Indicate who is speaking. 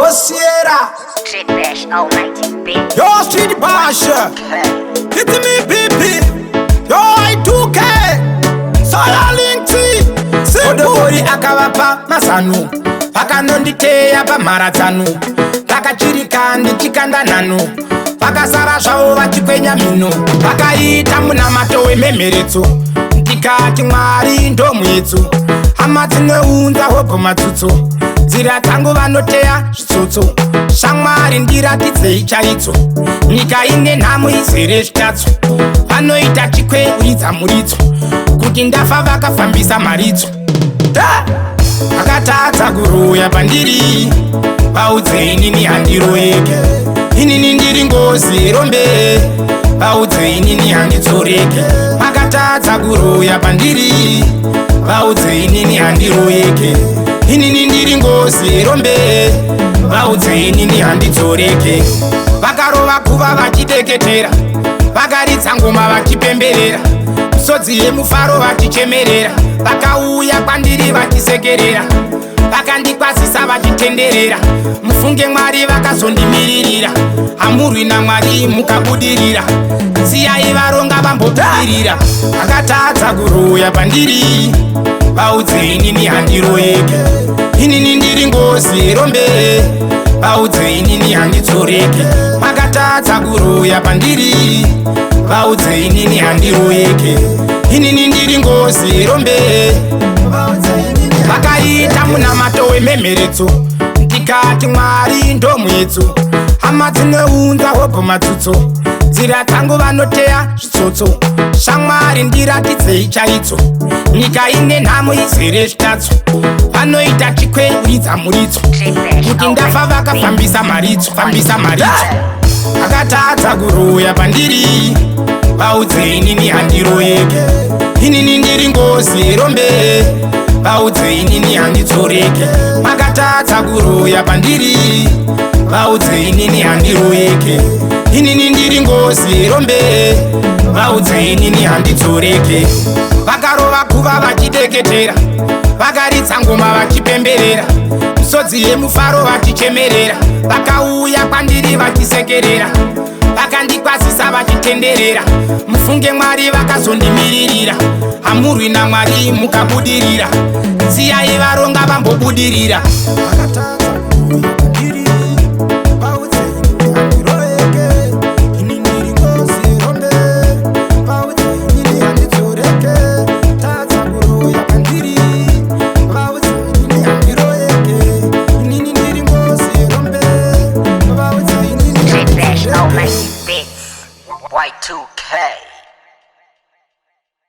Speaker 1: Osiera,
Speaker 2: Street Bash Almighty Big
Speaker 1: yo Street Bash,
Speaker 2: K.
Speaker 1: it's me BP, yo I2K, Soya Link T, Odobori akavapa mazano, vakanonditeya pamharadzano, vakachirika ndichikanda nhano, vakasara zvavo vachikwenya mhino, vakaita munamato wemhemheretso, ndikati Mwari ndomuedzo, hama dzinounza hobho matsutso, nzira dzangu vanoteya zvitsotso, shamwari ndiratidzei chaidzo, nyika ine nhamo izere zvitadzo, vanoita chikweuridza muridzo, kuti ndafa vakafambisa mharidzo. Da! Vakatadza kuroya pandiri, vaudze inini handiroyeke, inini ndiri ngozi rombe, vaudze inini handidzoreke. Vakatadza kuroya pandiri, vaudze inini handiroyeke, inini ndiri ngozi rombe, vaudze inini handidzoreke. Vakarova guva vachideketera, vakaridza ngoma vachipemberera, misodzi yemufaro vachichemerera, vakauya kwandiri vachisekerera, vakandikwazisa vachitenderera. Mufunge Mwari vakazondimiririra, hamurwi naMwari mukabudirira, siyai varonga vambobudirira. Vakatadza kuroya pandiri, vaudze inini handiroyeke, inini ndiri ngozi rombe, vaudze inini handidzoreke. Vakatadza kuroya pandiri, vaudze inini handiroyeke, inini ndiri ngozi rombe. Vakaita munamato wemhemheretso, ndikati Mwari ndomuedzo, hama dzinounza hobho matsutso, nzira dzangu vanoteya zvitsotso, shamwari ndiratidzei chaidzo, nyika ine nhamo izere zvitadzo, vanoita chikweuridza muridzo,
Speaker 2: Street Bash
Speaker 1: kuti ndafa
Speaker 2: Almighty Big
Speaker 1: vakafambisa mharidzo, fambisa mharidzo. Vakatadza kuroya pandiri, vaudze inini handiroyeke, inini ndiri ngozi rombe, vaudze inini handidzoreke. Vakatadza kuroya pandiri, vaudze inini handiroyeke, inini ndiri ngozi rombe, vaudze inini handidzoreke. Vakarova guva vachideketera, vakaridza ngoma vachipemberera, misodzi yemufaro vachichemerera, vakauya kwandiri vachisekerera, vakandikwazisa vachitenderera. Mufunge Mwari vakazondimiririra, hamurwi naMwari mukabudirira, siyai varonga vambobudirira. Vakatadza kuroya pandiri, vaudze inini handiroyeke, ini ndiri ngozi rombe, vaudze inini handidzoreke. Tadza kuroya pandiri, vaudze inini handiroyeke, inini ndiri ngozi rombe, vaudze inini
Speaker 2: Street Bash
Speaker 1: handidzoreke.
Speaker 2: Almighty Beats. Y2K.